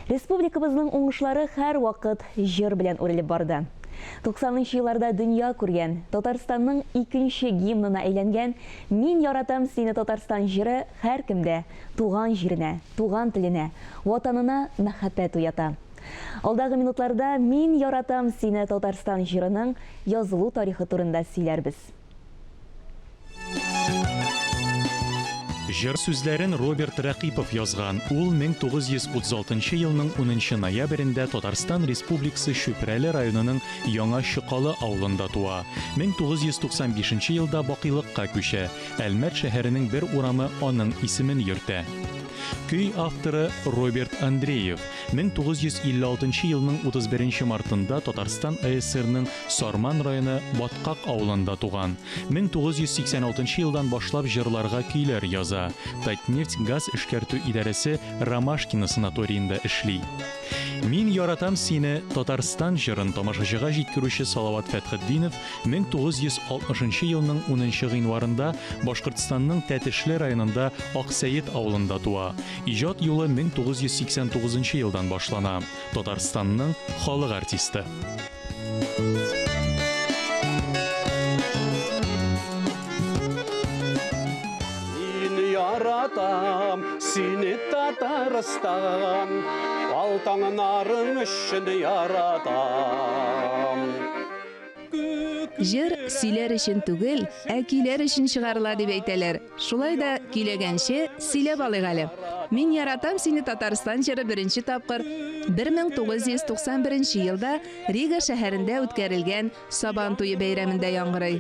Республикабызның уңышлары һәрвакыт җыр белән үрелеп барды. 90 нчы елларда дөнья күргән, Татарстанның икенче гимнына әйләнгән Мин яратам сине, Татарстан җыры һәркемдә туган җиренә, туган теленә, Ватанына мәхәббәт уята. Алдагы минутларда Мин яратам сине, Татарстан җырының язылу тарихы турында сөйләрбез. Җыр сүзләрен Роберт Рәкыйпов язган. Ул 1936 елның унынчы ноябрендә Татарстан Республикасы Чүпрәле районының Яңа Чокалы авылында туа. 1995 елда бакыйлыкка күчә. Әлмәт шәһәренең бер урамы аның исемен йөртә. Көй авторы Роберт Андреев. 1956 елның 31 мартында Татарстан АССРның Сарман районы Баткак авылында туган. 1986 елдан башлап җырларга көйләр яза. Татнефть газ эшкәртү идарәсе Ромашкино санаториенда эшли. Мин яратам сине, Татарстан җырын тамашачыга җиткерүче Салават Фәтхетдинов 1960 елның унынчы гыйнварында Башкортстанның Тәтешле районында Аксәет авылында туа. Иҗат юлы 1989 елдан башлана. Татарстанның халык артисты. Мин яратам сине, Татарстан, Ал таңнарың өчен яратам. Җыр сөйләр өчен түгел, ә көйләр өчен чыгарыла дип әйтәләр. Шулай да көйләгәнче сөйләп алыйк әле. Мин яратам сине Татарстан җыры беренче тапкыр 1991 елда Рига шәһәрендә үткәрелгән Сабан туе бәйрәмендә яңгырый.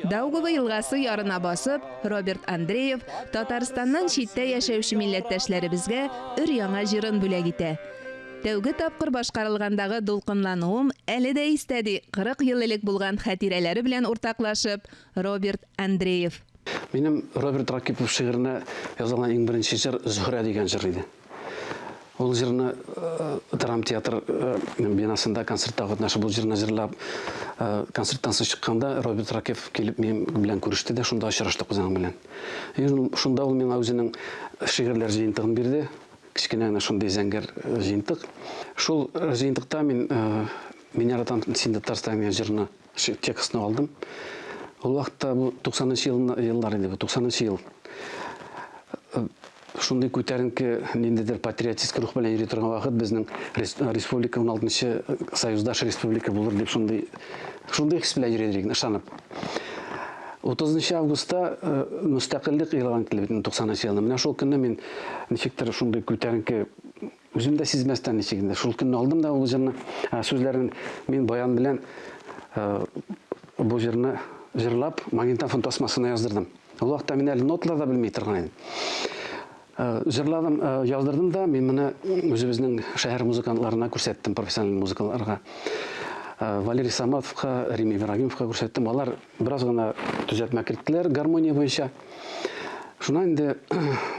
Даугава елгасы ярына басып, Роберт Андреев Татарстаннан читтә яшәүче милләттәшләребезгә өр-яңа җырын бүләк итә. Тәүге тапкыр башкарылгандагы дулкынлануым әле дә истә, ди 40 ел элек булган хатирәләре белән уртаклашып Роберт Андреев. Минем Роберт Ракипов шигыренә язылган иң беренче җыр Зөһрә дигән җыр иде. Ул җырны драмтеатр бинасында концертта катнашып, ул җырны җырлап, концерттан соң чыкканда Роберт Ракипов килеп минем белән күреште дә, шунда очраштык без аның белән. И шунда ул миңа үзенең шигырьләр җыентыгын бирде. Кечкенә генә шундый зәңгәр җыентык. Шул җыентыкта мин Мин яратам син Татарстан дигән җырны текстны алдым. Ул вакытта бу 90 еллар иде бу, 90 ел. Шундый күтәренке ниндидер патриотический рух белән йөри торган вакыт безнең республика 16 союздаш республика булыр дип шундый шундый хис белән йөри идек, ышанып. 30 августта мөстәкыйльлек игълан ителде бит 90 елны. Менә шул көнне мин ничектер шундый күтәренке үзем дә сизмәстән ничек инде шул көнне алдым да ул җырны, сүзләрен мин баян белән бу җырны җырлап магнитофон тасмасына яздырдым. Ул вакытта мин әле ноталар да белми торган идем. Җырладым, яздырдым да, мин моны үзебезнең шәһәр музыкантларына күрсәттем, профессиональ музыкантларга. Валерий Саматовка, Рим Ибрагимовка күрсәттем. Алар бераз гына төзәтмә керттеләр гармония буенча. Шуннан инде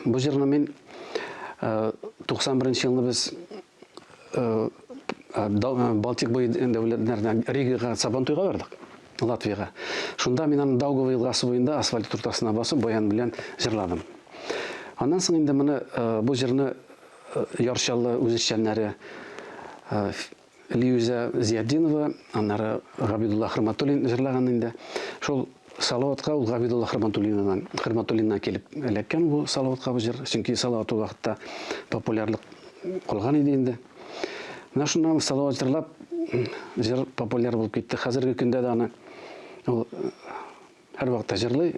бу җырны мин 91 елны без Балтик буе дәүләтләренә Ригага Сабантуйга бардык. Латвиягә. Шунда мин аны Даугава елгасы буенда асфальт уртасына басып баян белән җырладым. Аннан соң инде моны бу җырны Яр Чаллы үзешчәннәре Лиюзә Зиятдинова, аннары Габидулла Хөрмәтуллин җырлаган инде. Шул Салаватка ул Габидулла Хөрмәтуллиннан, Хөрмәтуллиннан килеп эләккән бу Салаватка бу җыр. Чөнки Салават ул вакытта популярлык калган иде инде. Менә шуннан Салават җырлап, җыр популяр булып китте. Хәзерге көндә дә аны ул һәрвакытта җырлый.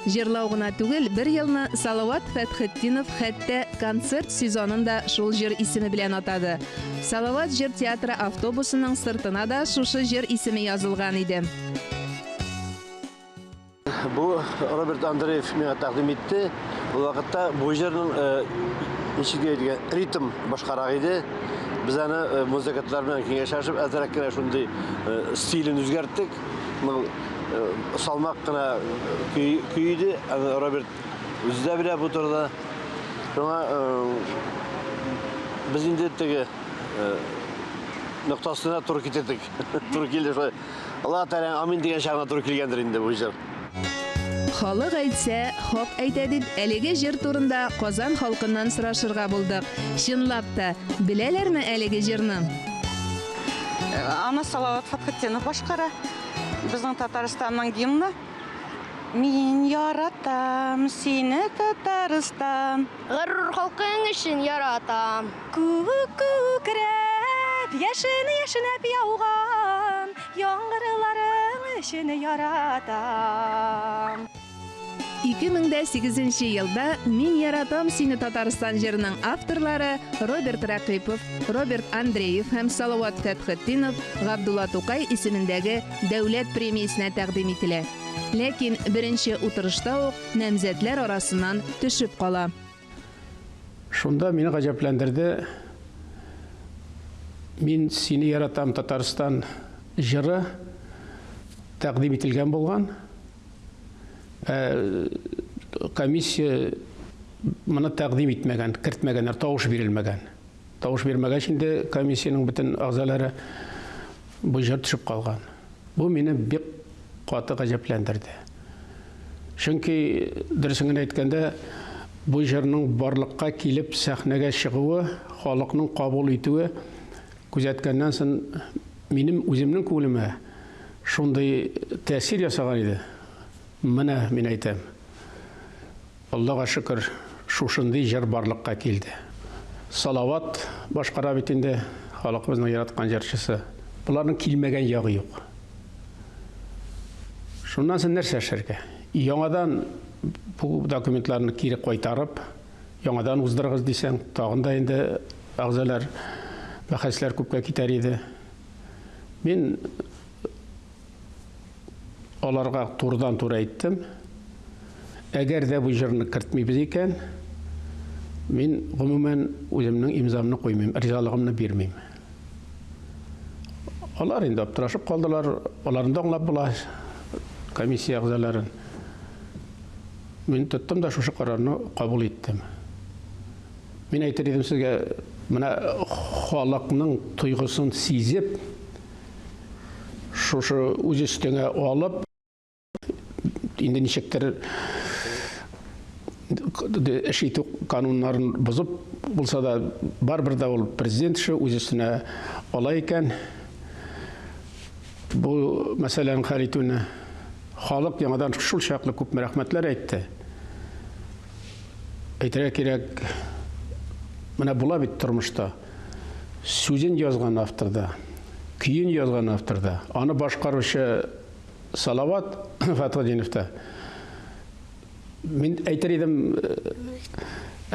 Җырлау гына түгел, бер елны Салават Фәтхетдинов хәтта концерт сезонын да шул җыр исеме белән атады. Салават җыр театры автобусының сыртына да шушы җыр исеме язылган иде. Бу Роберт Андреев миңа тәкъдим итте. Ул вакытта бу җырның ничек дип әйтергә, ритм башкарак иде. Без аны музыкантлар белән киңәшләшеп, әзрәк кенә шундый стилен үзгәрттек. Салмак кына көй иде. Аны Роберт үзе дә белә бу турыда. Шуңа без инде теге ноктасына туры китердек. Туры килде шулай. Аллаһ Тәгаләнең амин дигән чагына туры килгәндер инде бу җыр. Халык әйтсә, хак әйтә дип, әлеге җыр турында Казан халкыннан сорашырга булдык. Чынлап та, беләләрме әлеге җырны? Аны Салават Фәтхетдинов башкара. Безнең Татарстанның гимны. Мин яратам сине, Татарстан. Горур халкың өчен яратам. Күк күкрәп, яшен яшенәп яуган яңгырларың өчен яратам. 2008 елда Мин яратам сине, Татарстан җырының авторлары Роберт Рәкыйпов, Роберт Андреев һәм Салават Фәтхетдинов Габдулла Тукай исемендәге дәүләт премиясенә тәкъдим ителә. Ләкин беренче утырышта ук намзәтләр арасыннан төшеп кала. Шунда мине гаҗәпләндерде. Мин сине яратам, Татарстан җыры тәкъдим ителгән булган. Комиссия моны тәкъдим итмәгән, кертмәгәннәр, тавыш бирелмәгән. Тавыш бирмәгәч инде комиссиянең бөтен әгъзалары бу җыр төшеп калган. Бу мине бик каты гаҗәпләндерде. Чөнки, дөресен генә әйткәндә, бу җырның барлыкка килеп сәхнәгә чыгуы, халыкның кабул итүе күзәткәннән соң минем үземнең күңелемә шундый тәэсир ясаган иде. Менә мин әйтәм. Аллага шөкер, шушындый җыр барлыкка килде. Салават башкара бит инде, халкыбызның яраткан җырчысы. Боларның килмәгән ягы юк. Шуннан соң нәрсә эшләргә? Яңадан бу документларны кире кайтарып, яңадан уздырыгыз дисәң, тагын да инде әгъзалар, бәхәсләр күпкә китәр иде. Мин аларга турыдан-туры әйттем. Әгәр дә бу җырны кертмибез икән, мин гомумән үземнең имзамны куймыйм, ризалыгымны бирмим. Алар инде аптырашып калдылар, аларны да аңлап була, комиссия әгъзаларын. Мин тоттым да шушы карарны кабул иттем. Мин әйтер идем сезгә, менә халыкның тойгысын сизеп, шушы үз өстеңә алып, инде ничектер эш итү кануннарын бозып булса да, барыбер дә ул президент эше үз өстенә ала икән. Бу мәсьәләне хәл итүне халык яңадан шул чаклы күп рәхмәтләр әйтте. Әйтергә кирәк, менә була бит тормышта. Сүзен язган авторда, көен язган авторда, аны башкаручы Салават Фәтхетдинов та. Мин әйтер идем,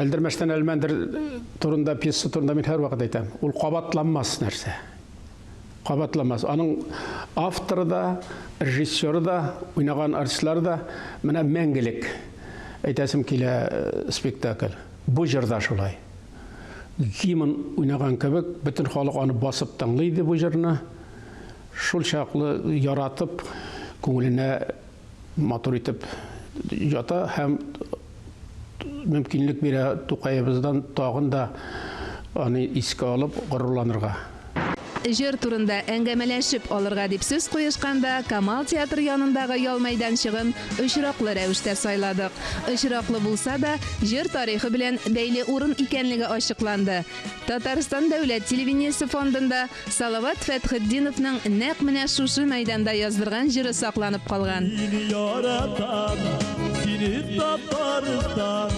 Әлдермәштән Әлмәндер турында, пьеса турында мин һәрвакыт әйтәм. Ул кабатланмас нәрсә. Кабатламас. Аның авторы да, режиссеры да, уйнаган артистлары да менә мәңгелек әйтәсем килә спектакль. Бу җырда шулай. Гимн уйнаган кебек, бөтен халык аны басып тыңлый иде бу җырны. Шул чаклы яратып, күңеленә матур итеп ята һәм мөмкинлек бирә Тукаебыздан тагын да аны искә алып горурланырга. Җыр турында әңгәмәләшеп алырга дип сүз куешканда Камал театры янындагы ял мәйданчыгын очраклы рәвештә сайладык. Очраклы булса да, җыр тарихы белән бәйле урын икәнлеге ачыкланды. Татарстан дәүләт телевидениесе фондында Салават Фәтхетдиновның нәкъ менә шушы мәйданда яздырган җыры сакланып калган. Сине яратам, сине Татарстан,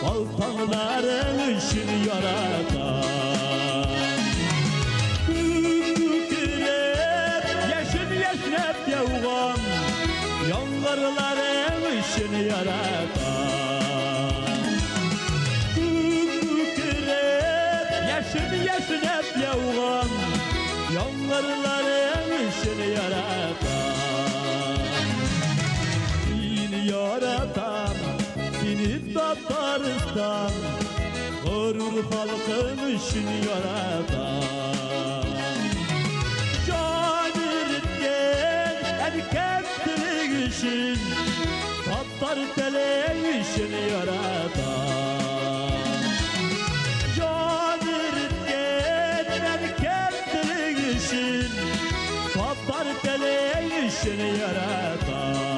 Балтаңнарың өчен яратам. Күк күкрәп, яшен яшьнәп яуган яңгырларың өчен яратам. Күк күкрәп, яшен яшьнәп яуган яңгырларың өчен яратам. Сине яратам, сине Татарстан, горур халкым өчен яратам. Җан иреткән әнкәм теле өчен, татар теле өчен яратам. Җан иреткән әнкәм теле өчен, татар теле өчен яратам.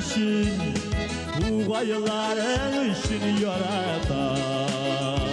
өчен, тугайларың өчен яратам.